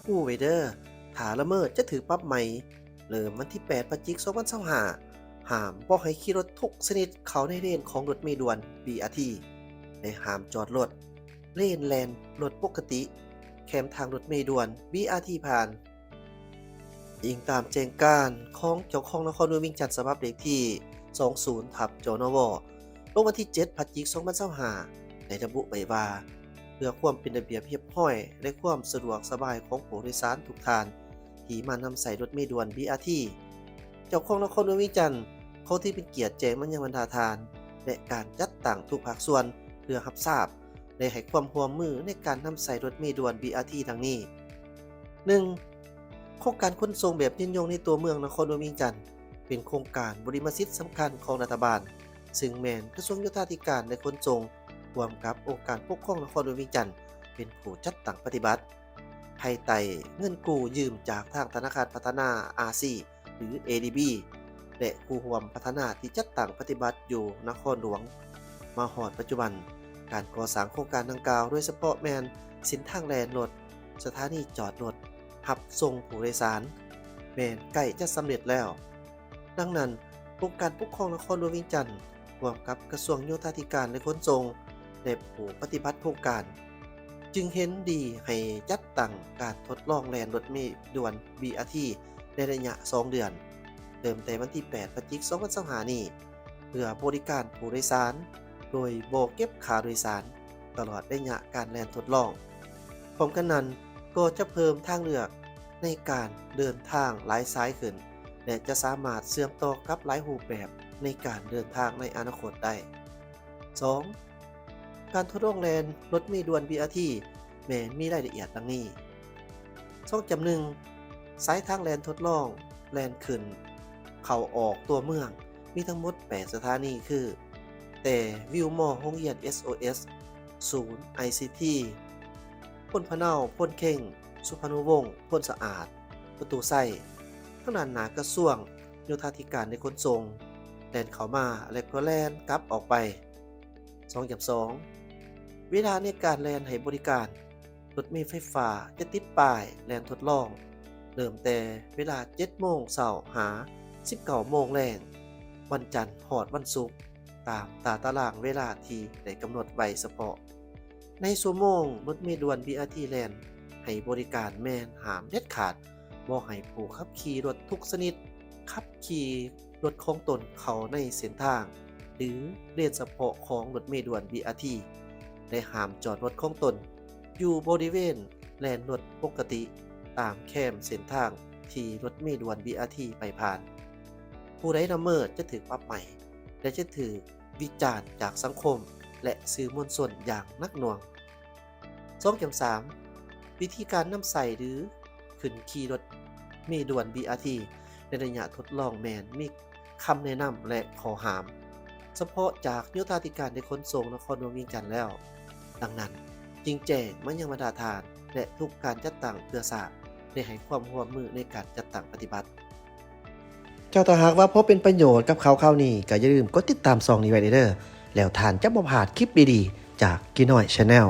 ຮູ້ໄວ້ເດີ້ ຖ້າລະເມີດຈະຖືກປັບໃໝ. ເລີ່ມວັນທີແປດ ພະຈິກ ສອງພັນຊາວຫ້າ ຫ້າມບໍ່ໃຫ້ຂີ່ລົດທຸກຊະນິດເຂົ້າໃນເລນຂອງລົດເມດ່ວນ ບີອາທີ ແລະ ຫ້າມຈອດລົດ ເລນແລ່ນລົດປົກກະຕິ ແຄມທາງລົດເມດ່ວນ ບີອາທີ ຜ່ານ. ອີງຕາມແຈ້ງການຂອງເຈົ້າຄອງນະຄອນຫຼວງວຽງຈັນ ສະບັບເລກທີ ສອງສູນ ທັບ ຈນວ ລົງວັນທີເຈັດ ພະຈິກ ສອງພັນຊາວຫ້າ ໄດ້ລະບຸໄວ້ວ່າ ເພື່ອຄວາມເປັນລະບຽບຮຽບຮ້ອຍ ແລະ ຄວາມສະດວກສະບາຍຂອງຜູ້ໂດຍສານທຸກທ່ານທີ່ມານຳໃຊ້ລົດເມດ່ວນ ບີອາທີ ເຈົ້າຄອງນະຄອນຫຼວງວຽງຈັນ ຂໍຖືເປັນກຽດແຈ້ງມາຍັງບັນດາທ່ານ ແລະ ການຈັດຕັ້ງທຸກພາກສ່ວນ ເພື່ອຮັບຊາບ ແລະ ໃຫ້ຄວາມຮ່ວມມືໃນການນຳໃຊ້ລົດເມດ່ວນ ບີອາທີ ດັ່ງນີ້. ໜຶ່ງ, ໂຄງການຂົນສົ່ງແບບຍືນຍົງໃນຕົວເມືອງນະຄອນຫຼວງວຽງຈັນ ເປັນໂຄງການບຸລິມະສິດສຳຄັນຂອງລັດຖະບານ, ຊຶ່ງແມ່ນກະຊວງໂຍທາທິການ ແລະ ຂົນສົ່ງ ຮ່ວມກັບອົງການປົກຄອງນະຄອນຫຼວງວຽງຈັນ ເປັນຜູ້ຈັດຕັ້ງປະຕິບັດ. ພາຍໃຕ້ເງິນກູ້ຢືມຈາກທາງທະນາຄານພັດທະນາອາຊີ ຫຼື ເອດີບີ ແລະ ຄູ່ຮ່ວມພັດທະນາທີ່ຈັດຕັ້ງປະຕິບັດຢູ່ນະຄອນຫຼວງ ມາຮອດປັດຈຸບັນ, ການກໍ່ສ້າງໂຄງການດັ່ງກ່າວ, ໂດຍສະເພາະແມ່ນເສັ້ນທາງແລ່ນລົດ, ສະຖານີຈອດລົດຮັບສົ່ງຜູ້ໂດຍສານ ແມ່ນໃກ້ຈະສຳເລັດແລ້ວ. ດັ່ງນັ້ນ, ອົງການປົກຄອງນະຄອນຫຼວງວຽງຈັນ ຮ່ວມກັບກະຊວງໂຍທາທິການ ແລະ ຂົນສົ່ງ ແລະ ຜູ້ປະຕິບັດໂຄງການ ຈຶ່ງເຫັນດີໃຫ້ຈັດຕັ້ງການທົດລອງແລ່ນລົດເມດ່ວນ ບີອາທີ ໃນໄລຍະສອງເດືອນ, ເລີ່ມແຕ່ວັນທີແປດ ພະຈິກ ສອງພັນຊາວຫ້ານີ້ ເພື່ອບໍລິການຜູ້ໂດຍສານໂດຍບໍ່ເກັບຄ່າໂດຍສານ ຕະຫຼອດໄລຍະການແລ່ນທົດລອງ. ພ້ອມກັນນັ້ນກໍຈະເພີ່ມທາງເລືອກໃນການເດີນທາງຫຼາຍສາຍຂຶ້ນ ແລະ ຈະສາມາດເຊື່ອມຕໍ່ກັບຫຼາຍຮູບແບບໃນການເດີນທາງໃນອະນາຄົດໄດ້. ສອງ, ການທົດລອງແລ່ນລົດເມດ່ວນ ບີອາທີ ແມ່ນມີລາຍລະອຽດດັ່ງນີ້. ສອງຈຸດໜຶ່ງ, ສາຍທາງແລ່ນທົດລອງແລ່ນຂຶ້ນເຂົ້າອອກຕົວເມືອງ ມີທັງໝົດແປດສະຖານີ ຄື ແຕ່ວິວມໍ ໂຮງຮຽນ ເອສໂອເອສ, ສູນ ໄອຊີທີ, ໂພນພະເນົາ, ໂພນເຄັງ, ສຸພານຸວົງ, ໂພນສະອາດ, ປະຕູໄຊ. ທາງດ້ານໜ້າກະຊວງໂຍທາທິການ ແລະ ຂົນສົ່ງ ແລ່ນເຂົ້າມາ ແລະ ກໍແລ່ນກັບອອກໄປ. ສອງຈຸດສອງ, ເວລາໃນການແລ່ນໃຫ້ບໍລິການ ລົດເມໄຟຟ້າຈະຕິດປ້າຍແລ່ນທົດລອງ ເລີ່ມແຕ່ເວລາເຈັດໂມງເຊົ້າຫາສິບເກົ້າໂມງແລງ, ວັນຈັນຮອດວັນສຸກ, ຕາມຕາຕະລາງເວລາທີ່ໄດ້ກຳນົດໄວ້ສະເພາະ. ໃນຊົ່ວໂມງລົດເມດ່ວນ ບີອາທີ ແລ່ນໃຫ້ບໍລິການ ແມ່ນຫ້າມເດັດຂາດບໍ່ໃຫ້ຜູ້ຂັບຂີ່ລົດທຸກຊະນິດຂັບຂີ່ ລົດຂອງຕົນເຂົ້າໃນເສັ້ນທາງ ຫຼື ເລນສະເພາະຂອງລົດເມດ່ວນ ບີອາທີ ແລະ ຫ້າມຈອດລົດຂອງຕົນຢູ່ບໍລິເວນແລ່ນລົດປົກກະຕິຕາມແຄມເສັ້ນທາງທີ່ລົດເມດ່ວນ ບີອາທີ ໄປຜ່ານ. ຜູ້ໃດລະເມີດຈະຖືກປັບໃໝ ແລະ ຈະຖືກວິຈານຈາກສັງຄົມ ແລະ ສື່ມວນຊົນຢ່າງໜັກໜ່ວງ. ສອງຈຸດສາມ, ວິທີການນຳໃຊ້ ຫຼື ຂຶ້ນຂີ່ລົດເມດ່ວນ ບີອາທີ ໃນໄລຍະທົດລອງແມ່ນມີຄຳແນະນຳ ແລະ ຂໍ້ຫ້າມສະເພາະຈາກໂຍທາທິການ ແລະ ຂົນສົ່ງນະຄອນຫຼວງວຽງຈັນແລ້ວ. ດັ່ງນັ້ນ, ຈຶ່ງແຈ້ງມາຍັງບັນດາທ່ານ ແລະ ທຸກການຈັດຕັ້ງເພື່ອຊາກ ແລະ ໃຫ້ຄວາມຮ່ວມມືໃນການຈັດຕັ້ງປະຕິບັດ. ເຈົ້າ ຖ້າຫາກວ່າພໍເປັນປະໂຫຍດກັບຂ່າວຄາວນີ້ ກໍຢ່າລືມກົດຕິດຕາມຊ່ອງນີ້ໄວ້ເດີ້ ແລ້ວທ່ານຈະບໍ່ພາດຄລິບດີໆ ຈາກກີນ້ອຍ Channel.